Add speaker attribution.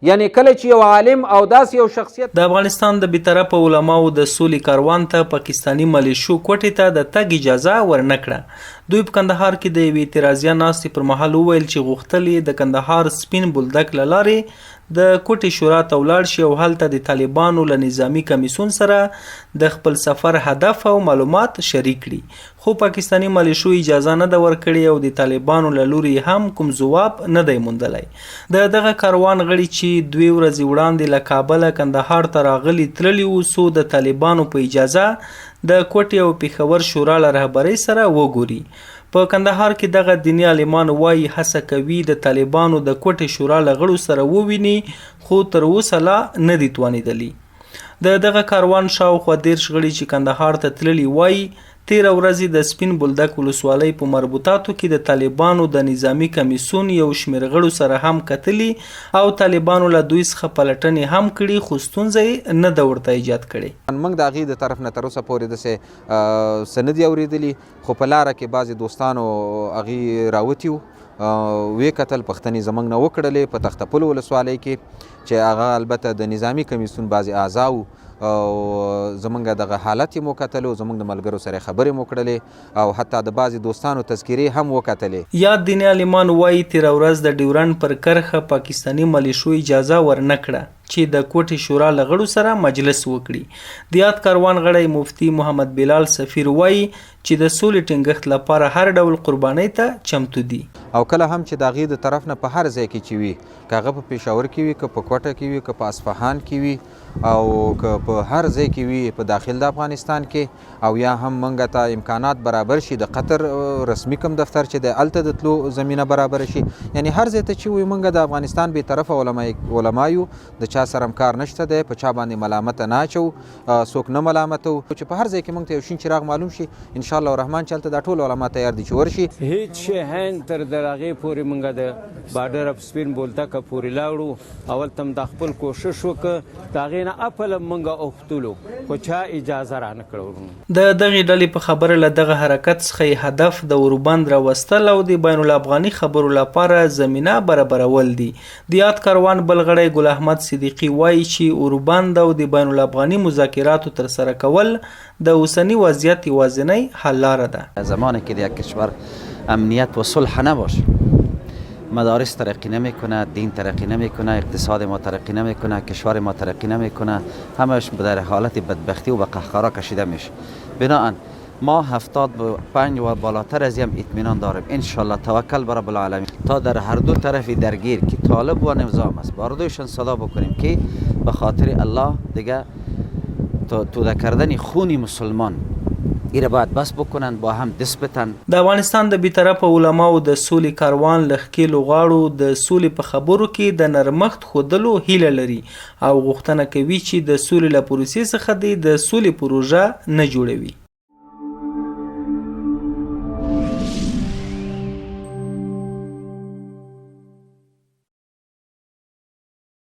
Speaker 1: یعنې کله چې یو عالم او داسې یو شخصیت.
Speaker 2: د افغانستان د بېطرفه علماوو د سولې کاروان ته پاکستاني ملېشو کوټې ته د تګ اجازه ورنه کړه. دوی په کندهار کې د یوې اعتراضیه ناستې پر مهال وویل چې غوښتل یې د کندهار سپین بولدک له لارې د کوټې شورا ته ولاړ شي او هلته د طالبانو له نظامي کمیسیون سره د خپل سفر هدف او معلومات شریک کړي. خو پاکستاني ملیشو اجازه نه ده ورکړې او د طالبانو له لوري یې هم کوم ځواب نه دی موندلی. د دغه کاروان غړي چې دوې ورځې وړاندې له کابله کندهار ته راغلي تللي وو څو د طالبانو په اجازه د کوټې او پېښور شورا له رهبرۍ سره وګوري. په کندهار کې دغه دیني عالمان وايي هڅه کوي د طالبانو د کوټې شورا له غړو سره وویني خو تر اوسه لا نه دي توانېدلي. د دغه کاروان شاوخوا 30 غړي چې کندهار ته تللي وايي، تېره ورځ یې د سپین بولدک ولسوالۍ په مربوطاتو کې د طالبانو د نظامي کمیسیون یو شمېر غړو سره هم کتلي او طالبانو له دوی څخه پلټنې هم کړي، خو ستونزه یې نه ده ورته ایجاد کړې.
Speaker 3: موږ د هغوی د طرف نه تر اوسه پورې داسې څه نه دي اورېدلي، خو په لاره کې بعضې دوستانو هغوی راوتي وو، ویې کتل، پوښتنې زموږ نه وکړلې په تخته پل ولسوالۍ کې، چې هغه البته د نظامي کمیسیون بعضې اعضا وو او زمونږ دغه حالت یې مو کتلو، زمونږ د ملګرو سره خبرې مو کړلې او حتی د بعضې دوستانو تذکرې هم وکتلې.
Speaker 2: یاد دیني عالمان وايي، تېره ورځ د ډیورنډ پر کرښه پاکستاني ملیشو اجازه ورنه کړه چې د کوټې شورا له غړو سره مجلس وکړي. د یاد کاروان غړی مفتي محمد بلال سفیر وايي چې د سولې ټینګښت لپاره هر ډول قربانۍ ته چمتو دي.
Speaker 3: او کله هم چې د هغې د طرف نه په هر ځای کې چې وي، که هغه په پېښور کې وي، که په کوټه کې وي، که په اصفهان کې وي او که په هر ځای کې وي په داخل د افغانستان کې، او یا هم مونږ ته امکانات برابر شي د قطر رسمي کوم دفتر چې دی هلته د تلو زمینه برابره شي، یعنی هر ځای ته چې وي مونږ د افغانستان بې طرفه علما یو، د چا سره هم کار نشته دی، په چا باندې ملامت نه اچوو، څوک نه ملامتوو، چې په هر ځای کې مونږ ته یو شین چراغ معلوم شي ان شاء الله الرحمن چې هلته دا ټول علما تیار دي چې ورشي.
Speaker 4: هیڅ شی هند تر درغې پورې مونږ د بارډر اف سپین بولدکه پورې لاړو، اول تم دا خپل کوشش وکړ، د هغې نه اپل هم مونږ اوښتلو خو چا اجازه رانه کړه وروڼو.
Speaker 2: د دغې ډلې په خبره له دغه حرکت څخه یې هدف د اوربند راوستل او د بین الافغاني خبرو لپاره زمینه برابرول دي. د یاد کاروان بل غړی ګل احمد صدیقي وايي چې اوربند او د بین الافغاني مذاکراتو ترسره کول د اوسني وضعیت یوازینۍ حل لاره ده.
Speaker 5: زمانی که در یک کشور امنیت و صلح نباشه، مدارس ترقی نمیکنه، دین ترقی نمیکنه، اقتصاد ما ترقی نمیکنه، کشور ما ترقی نمیکنه، همش در حالت بدبختی و به قهقرا کشیده میشه. بناءً ما 75 و بالاتر از هم اطمینان داریم انشالله، توکل بر رب العالمین، تا در هر دو طرف درگیر که طالب و نظام است بر دویشان صدا بکنیم که به خاطر الله دیگه توده کردن خون مسلمان ایره باید بس بکنن، با هم دست بتن.
Speaker 2: د افغانستان د بېطرفه علماوو د سولې کاروان له ښکېلو غاړو د سولې په خبرو کې د نرمښت ښودلو هیله لري او غوښتنه کوي چې د سولې له پروسې څخه دې د سولې پروژه نه جوړوي.